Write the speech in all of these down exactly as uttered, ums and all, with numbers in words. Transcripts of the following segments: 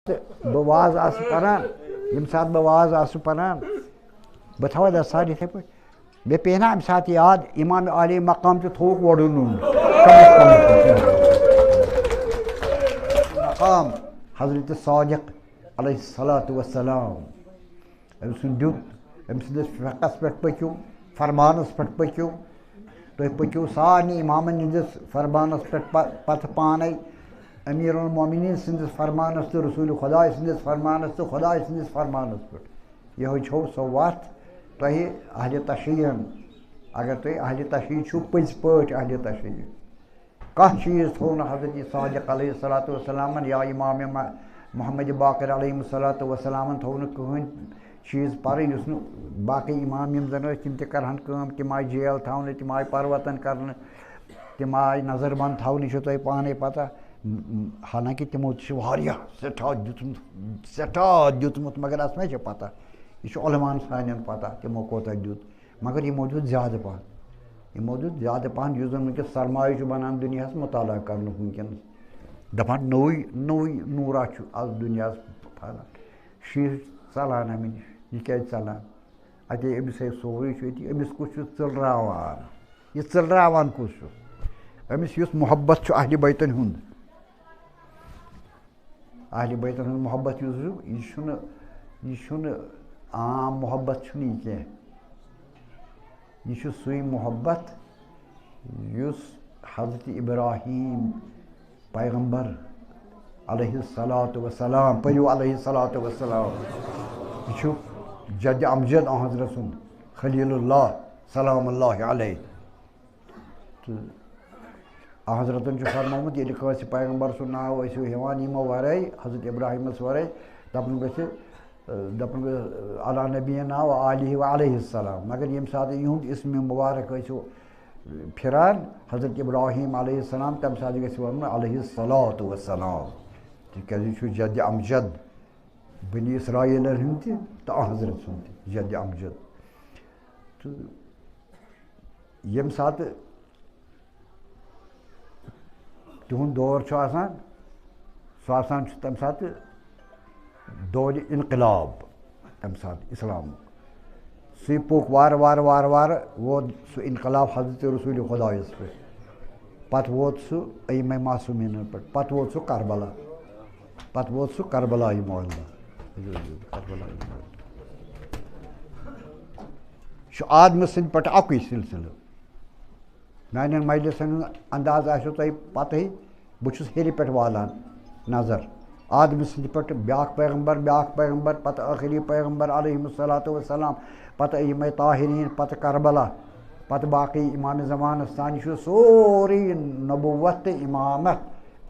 تہٕ بہٕ واز آسہٕ پران، ییٚمہِ ساتہٕ بہٕ واز آسہٕ پران، بہٕ تھاوَے دَستار یِتھَے پٲٹھۍ۔ مےٚ پیٚیہِ نا اَمہِ ساتہٕ یاد، امام عالی مقام تہِ تھووُکھ وۄڑُن نوٚن۔ کمس کمس۔ مقام حضرت صادق علیہ الصلوۃ والسلام۔ أمۍ سُنٛد دیُت، أمۍ سٕنٛدِس فقس پٮ۪ٹھ پٔکِو، فرمانَس پٮ۪ٹھ پٔکِو۔ تُہۍ پٔکِو سارنٕے اِمامَن ہٕنٛدِس فرمانَس پٮ۪ٹھ پَ-، پَتہٕ پانَے، أمیٖر المومنیٖن سٕنٛدِس فرمانَس تہٕ رسوٗلِ خۄداے سٕنٛدِس فرمانَس تہٕ خۄداے سٕنٛدِس فرمانَس پٮ۪ٹھ۔ یِہوٚے چھو سۄ وَتھ تۄہہِ اہلِ تشیعن، اگر تُہۍ اہلِ تشیع چھِو، پٔزۍ پٲٹھۍ اہلِ تشیع۔ کانٛہہ چیٖز تھوٚو نہٕ حضرت صادق علیہ الصلوۃ والسلامن یا امام م-، محمد باقر علیہ الصلوۃ والسلامن تھوٚو نہٕ کٕہٕنۍ چیٖز پَرٕنۍ یُس نہٕ باقٕے امام یِم زَن ٲسۍ تِم تہِ کَرٕہَن کٲم، تِم آیہِ جیل تھاونہٕ، تِم آیہِ پَروَتَن کَرنہٕ، تِم آیہِ نظر بنٛد تھاونہٕ، یہِ چھو تۄہہِ پانَے پَتہ۔ م-، م-، حالانکہ تِمو تہِ چھِ واریاہ سٮ۪ٹھاہ دیُتمُت، سٮ۪ٹھاہ دیُتمُت، مگر اَسہِ ما چھِ پَتہ، یہِ چھُ علماہَن سانٮ۪ن پَتہ تِمو کوٗتاہ دیُت۔ مگر یِمو دیُت زیادٕ پَہَن۔ یِمو دیُت زیادٕ پَہَن، یُس زَن وٕنکیٚس سرمایہِ چھُ بَنان دُنیاہَس مُطالعہ کَرنُک وٕنکیٚنَس۔ دَپان نوٚوُے، نوٚوُے نوٗرا چھُ آز دُنیاہَس پھٔہلان۔ شیٖشہٕ ژَلان اَمہِ نِش، یہِ کیٛازِ ژَلان؟ اَتے أمِس ہے سورُے چھُ أتی، أمِس کُس چھُ ژٔلراوان؟ یہِ ژٔلراوان کُس چھُ؟ أمِس یُس محبت چھُ اہلِ بیتَن ہُنٛد۔ اہلِ بیتَن ہُنٛد محبت یُس چھُ، یہِ چھُنہٕ، یہِ چھُنہٕ عام محبت چھُنہٕ یہِ کینٛہہ۔ یہِ چھُ سُے محبت یُس حضرت ابراہیم پیغمبر علیہ الصلوۃ والسلام، پٔرِو علیہ الصلوۃ والسلام، یہِ چھُ جد امجد آن حضرت سُنٛد خلیل اللہ سلام اللہ علیہ۔ تہٕ آن حضرتن چھُ فرمومُت، ییٚلہِ کٲنٛسہِ پیغمبر سُنٛد ناو ٲسِو ہٮ۪وان یِمو ورٲے، حضرت ابراہیمس ورٲے، دَپُن گژھِ، دَپُن گژھِ، علی نبینا و آلہ و علیہ السلام۔ مگر ییٚمہِ ساتہٕ یِہُنٛد اسمِ مبارک ٲسِو پھِران، حضرت ابراہیم علیہ السلام، تَمہِ ساتہٕ گژھِ وَنُن علیہ الصلوۃ والسلام، تِکیٛازِ یہِ چھُ جد امجد بنی اسرائیلن ہُنٛد تہِ تہٕ آن حضرت سُنٛد تہِ جد امجد۔ تہٕ ییٚمہِ ساتہٕ تِہُنٛد دور چھُ آسان، سُہ آسان چھُ تَمہِ ساتہٕ دورِ انقلاب، تَمہِ ساتہٕ اِسلامُک۔ سُے پوٚک وارٕ وارٕ وارٕ وارٕ ووت سُہ انقلاب حضرت رسول خۄدایَس پٮ۪ٹھ۔ پَتہٕ ووت سُہ أئمہ معصومیٖنَن پٮ۪ٹھ، پَتہٕ ووت سُہ کربلا، پَتہٕ ووت سُہ کربلا معلیٰ۔ کربلا معلیٰ۔ یہِ چھُ آدمہٕ سٕنٛدِ پٮ۪ٹھ اَکُے سلسلہٕ۔ میانٮ۪ن مجلسن ہُنٛد انداز آسیو تۄہہِ پتہٕے، بہٕ چھُس ہیٚرِ پٮ۪ٹھ والان نظر۔ آدمہٕ سٕنٛدِ پٮ۪ٹھ بیٛاکھ پیغمبر، بیٛاکھ پیغمبر، پتہٕ ٲخری پیغمبر علیہ الصلوۃ والسلام، پتہٕ یِمے طاہریٖن، پتہٕ کربلا، پتہٕ باقٕے امام زمانس تام۔ یہِ چھُ سورُے نبوت تہٕ امامت،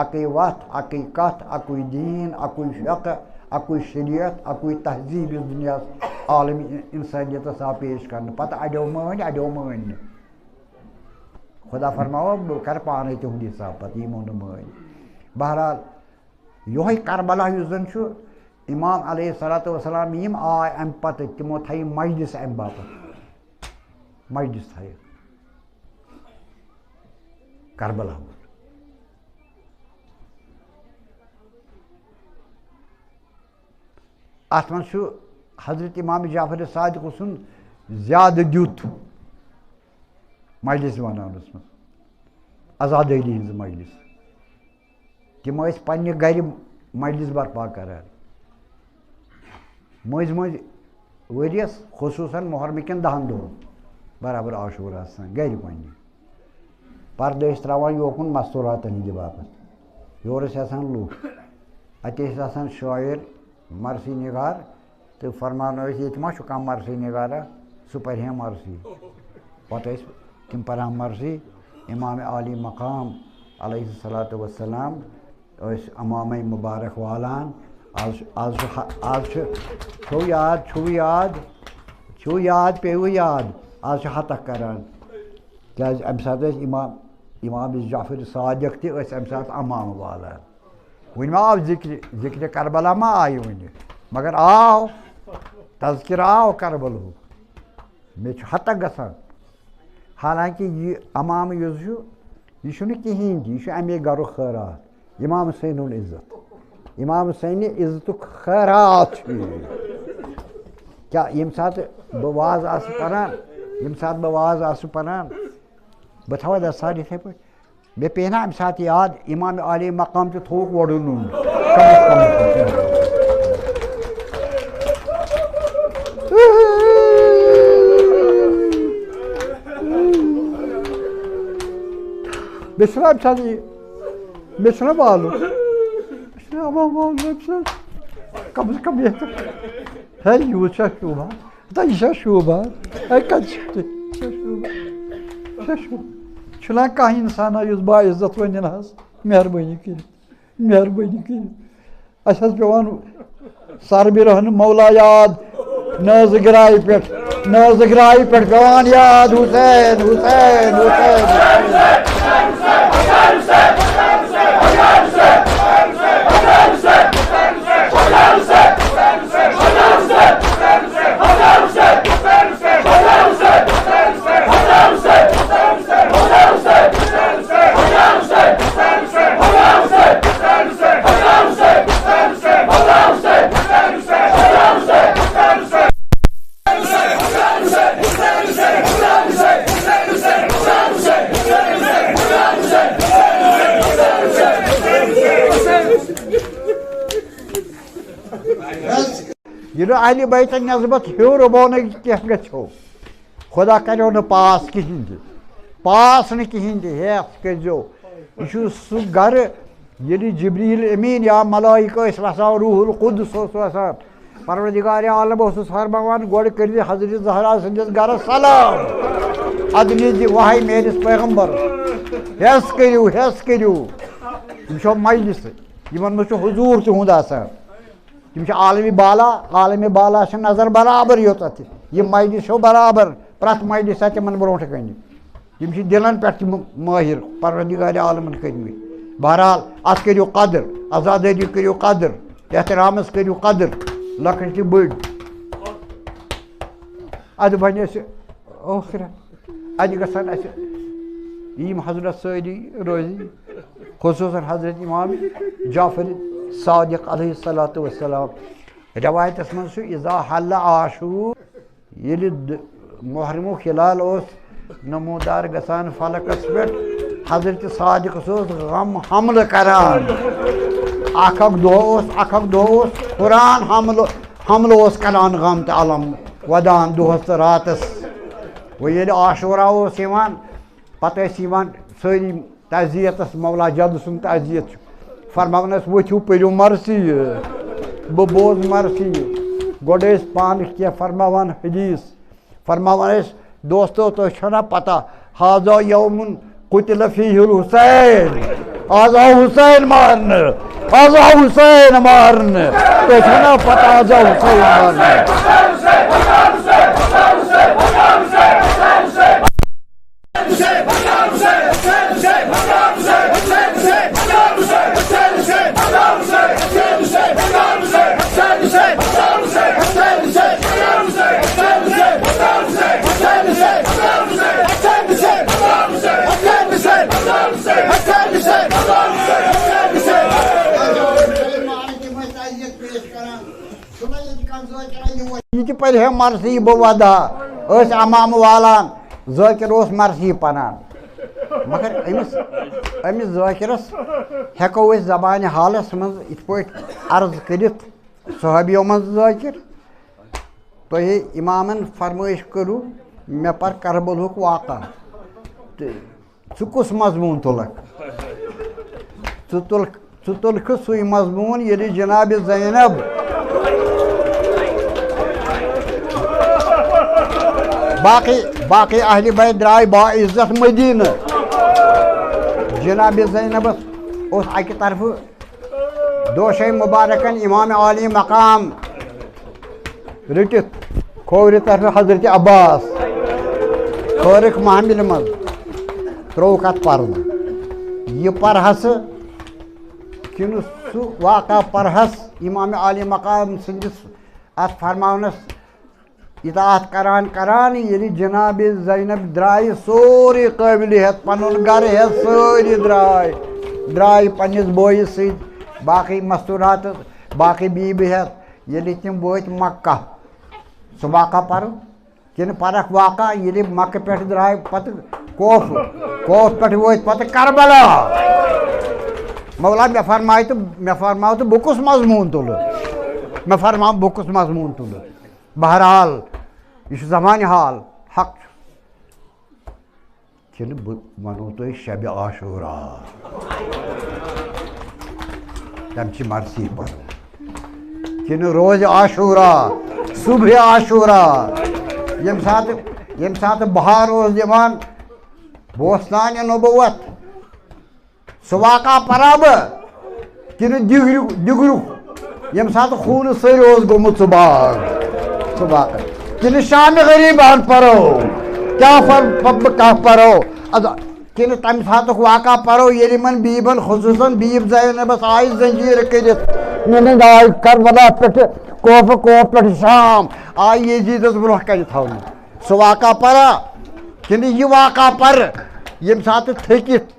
اَکٕے وَتھ، اَکٕے کَتھ، اَکُے دیٖن، اَکُے فقہ، اَکُے شریعت، اَکُے تہذیٖب، یُس دُنیاہَس عالم انسانیتس آو پیش کرنہٕ۔ پتہٕ اَڑیو مٲنۍ، اَڑیو مٲنۍ نہٕ۔ خدا فرماوان، بہٕ کرٕ پانے تِہُنٛد حساب، پتہٕ یِمو نہٕ مٲنۍ۔ بہرحال، یِہوٚے کربلا یُس زن چھُ، امام علیہ الصلوۃ والسلام یِم آے امہِ پتہٕ، تِمو تھایہِ مجلس امہِ باپتھ، مجلس تھایہِ کربلا ہُنٛد۔ اتھ منٛز چھُ حضرت امام جعفر صادق سُنٛد زیادٕ دیُت مجلس ونان اوسمُت، عزادٲری ہٕنٛز مجلس۔ تِم ٲسۍ پننہِ گرِ مجلس برپا کران۔ مٔنٛزۍ مٔنٛزۍ ؤریَس، خصوٗصاً محرمہٕ کٮ۪ن دَہَن دۄہَن، برابر عاشوٗرا آسان گرِ پننہِ۔ پردٕ ٲسۍ تراوان یوکُن مستوٗراتن ہٕنٛدِ باپتھ۔ یورٕ ٲسۍ آسان لُکھ۔ اَتہِ ٲسۍ آسان شٲعر، مرثی نگار، تہٕ فرماونہٕ ٲسۍ، ییٚتہِ ما چھُ کانٛہہ مرثی نگارا؟ سُہ پرِ ہا مرثی۔ پتہٕ ٲسۍ تِم پران مرثی۔ امام عالی مقام علیہ الصلوۃ والسلام ٲسۍ امامے مبارک والان۔ آز چھُ، آز چھُ، آز چھُ، چھُو یاد، چھُو یاد، چھُو یاد، پیٚیِوٕ یاد، آز چھُ ہتک کران۔ کیازِ اَمہِ ساتہٕ ٲسۍ امام، امام جعفر صادق تہِ ٲسۍ اَمہِ ساتہٕ امام والان۔ وۄنۍ ما آو ذکرِ، ذکرِ کربلا ما آیہِ وۄنۍ، مگر آو، تذکرہ آو کربلہُک۔ مےٚ چھُ ہتک گژھان۔ حالانکہ یہِ امام یُس چھُ، یہِ چھُنہٕ کِہیٖنۍ تہِ، یہِ چھُ اَمے گرُک خٲراتھ، امام حسین العزت۔ امام حسینہِ عزتُک خٲرات چھُ یہِ۔ کیٛاہ ییٚمہِ ساتہٕ بہٕ واز آسہٕ پران، ییٚمہِ ساتہٕ بہٕ واز آسہٕ پران، بہٕ تھاوٕ دَستار یِتھَے پٲٹھۍ۔ مےٚ پیٚیہِ نا اَمہِ ساتہٕ یاد، امام عالی مقام تہِ تھووُکھ وۄڑُن نوٚن۔ کمس کمس۔ مےٚ چھُنہ اَمہِ ساتہٕ یہِ، مےٚ چھُنہ والُن۔ مےٚ چھُنہ والُن اَمہِ ساتہٕ۔ کمس کم یتھ۔ ہے، یوٗت چھا شوٗبان؟ ہتا، یہِ چھا شوٗبان؟ ہے، کتہِ چھُ تُہۍ؟ یہِ چھا شوٗبان؟ یہِ چھا شوٗبان؟ چھُنہ کانٛہہ انسانا یُس باعزت ونہِ نہ حظ؟ مہربٲنی کٔرِتھ، مہربٲنی کٔرِتھ۔ اَسہِ حظ پٮ۪وان سر برہنہٕ مولا یاد، نازٕ گرایہِ پٮ۪ٹھ، نازٕ گرایہِ پٮ۪ٹھ پٮ۪وان یاد، حسین، حسین، حسین، حسین۔ ییٚلہِ اہلِ بیتَن نسبت ہیوٚر بۄنٕے کینٛہہ گژھو، خۄدا کَریو نہٕ پاس کِہیٖنۍ تہِ، پاس نہٕ کِہیٖنۍ تہِ، ہیٚس کٔرۍزیو۔ یہِ چھُ سُہ گَرٕ، ییٚلہِ جبریٖل امیٖن یا ملائکہ ٲسۍ وَسان، روح القدس اوس وَسان، پروردگار عالم اوسُس فرماوان، گۄڈٕ کٔرۍ زِ حضرت زہرا سٕنٛدِس گَرَس سلام، اَدٕ نِزِ وحی میٲنِس پیغمبرس، ہیٚس کٔرِو، ہیٚس کٔرِو۔ یِم چھِ مجلسہٕ، یِمَن منٛز چھُ حضوٗر تِہُنٛد آسان۔ تِم چھِ عالمِ بالا، عالمِ بالا چھِ نظر برابر یوٚتَتھ۔ یہِ مجلس چھو برابر، پرٛٮ۪تھ مجلس آسہِ تِمَن برونٛٹھ کَنہِ۔ تِم چھِ دِلَن پٮ۪ٹھ تِم مٲہِر، پروردگار عالمَن کٔرمٕتۍ۔ بہرحال، اَتھ کٔرِو قدر، عزادٲری کٔرِو قدر، احترامَس کٔرِو قدر، لۄکٕٹۍ تہِ بٔڑۍ۔ اَدٕ وۄنۍ ٲسۍ ٲخرت، اَتہِ گژھن اَسہِ یِم حضرت سٲری روزی، خصوٗصاً حضرت امام جعفر صادق علیہ الصلوۃ والسلام۔ رٮ۪وایتَس منٛز چھُ، اذا حل عاشور، ییٚلہِ د-، محرمُک ہلال اوس نمودار گژھان فلکس پٮ۪ٹھ، حضرت صادقس اوس غم حملہٕ کران۔ اکھ اکھ دۄہ اوس، اکھ اکھ دۄہ اوس قرآن حملہٕ، حملہٕ اوس کران غم تہٕ علم ودان دۄہس تہٕ راتس۔ وۄنۍ ییٚلہِ عاشورہ اوس یِوان، پتہٕ ٲسۍ یِوان سٲری تعزیتس، مولا جدٕ سُنٛد تعزیت چھُ۔ فرماوان ٲسۍ، "ؤتھِو، پٔرِو مرثی، بہٕ بوزٕ مرثی۔" گۄڈٕ ٲسۍ پانہٕ کینٛہہ فرماوان حدیث۔ فرماوان ٲسۍ، "دوستو، تۄہہِ چھو نا پتہ، ہذا یومن قتل فیہ الحسین، آز آو حسین مارنہٕ، آز آو حسین مارنہٕ، تۄہہِ چھو نا پتہ، آز آو حسین مارنہٕ۔" یہِ تہِ پرِ ہے مرثی بہٕ ودا، ٲسۍ عمامہٕ والان، ذٲکِر اوس مرثی پران۔ مگر أمِس، أمِس ذٲکِرس ہٮ۪کو أسۍ زبانہِ حالس منٛز یِتھ پٲٹھۍ عرض کٔرِتھ، صحابیو منٛز ذٲکِر، تۄہہِ امامن فرمٲیش کٔرٕو، مےٚ پر کربلہُک واقعہ۔ تہٕ ژٕ کُس مضموٗن تُلکھ؟ ژٕ تُل، ژٕ تُلکھٕ سُے مضموٗن، ییٚلہِ جناب زینب، باقٕے، باقٕے اہلِ بیت درٛاے باعزت مدیٖنہٕ۔ جناب زینبس اوس اکہِ طرفہٕ دوشے مبارکن امام عالی مقام رٔٹِتھ کھوورِ طرفہٕ حضرت عباس فٲرق محملہِ منٛز ترٛووُکھ اَتھ پردٕ۔ یہِ پرہسہٕ کِنہٕ سُہ واقعہ پرہس امام عالی مقام سٕنٛدِس اَتھ فرماونس اطاعت کران کران، ییٚلہِ جناب زینب درٛایہِ سورُے قٲبلِ ہٮ۪تھ، پنُن گرٕ ہٮ۪تھ سٲری درٛاے، درٛاے پننِس بٲیِس سۭتۍ۔ باقٕے مستوٗرات، باقٕے بیٚیہِ بِہِتھ، ییٚلہِ تِم وٲتۍ مکہ، سُہ واقعہ پَرُن کِنہٕ پَرَکھ واقعہ، ییٚلہِ مکہ پٮ۪ٹھ درٛاے پَتہٕ کوفہٕ، کوفہٕ پٮ۪ٹھ وٲتۍ پَتہٕ کربلا؟ مولا، مےٚ فرمایہِ تہٕ، مےٚ فرماو تہٕ بہٕ کُس مضموٗن تُلہٕ؟ مےٚ فرماو بہٕ کُس مضموٗن تُلہٕ؟ بہرحال، یہِ چھُ زمانہِ حال، حق چھُ۔ کِنہٕ بہٕ وَنو تۄہہِ شبِ عاشورا؟ تَمہِ چہِ مرثی پَرو۔ کِنہٕ روزِ عاشورا، صبح عاشورا، ییٚمہِ ساتہٕ، ییٚمہِ ساتہٕ بہار اوس دِوان بوستانِ نبوت، سُہ واقعہ پَرا بہٕ؟ کِنہٕ دِگریُک، دِگریُک، ییٚمہِ ساتہٕ خوٗنہٕ سٲری اوس گوٚمُت سُہ باغ، سُہ واقعہ؟ کِنہٕ شامِ غریٖبان پَرو؟ کیٛاہ پَر-، پَ-، بہٕ کَتھ پَرو؟ اَدٕ کِنہٕ تَمہِ ساتُک واقعہ پَرو، ییٚلہِ یِمَن بیٖبَن، خصوٗصاً بیٖب زینبَس آیہِ زنجیٖر کٔرِتھ، نِنہٕ آیہِ کربلا پٮ۪ٹھٕ کوفہٕ، کوفہٕ پٮ۪ٹھٕ شام، آیہِ یزیٖدَس برونٛہہ کَنہِ تھاونہٕ؟ سُہ واقعہ پَرا؟ کِنہٕ یہِ واقعہ پَرٕ، ییٚمہِ ساتہٕ تھٔکِتھ،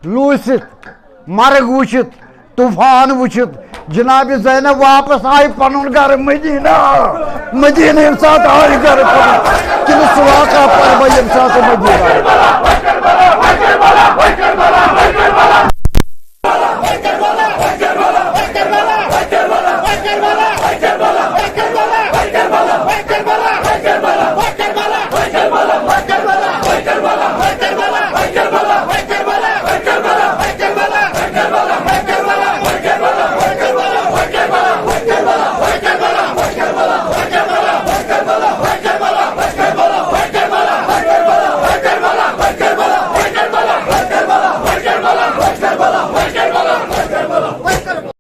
لوٗسِتھ، مرگ وٕچھِتھ، طوفان وٕچھِتھ، جناب زینب واپس آیہِ پنُن گرٕ مدینہ، مدینہ ییٚمہِ ساتہٕ آیہِ گرٕ پنُن، کِنہٕ سُہ واقعہ پرٕ بہٕ ییٚمہِ ساتہٕ مدینہ آیہِ؟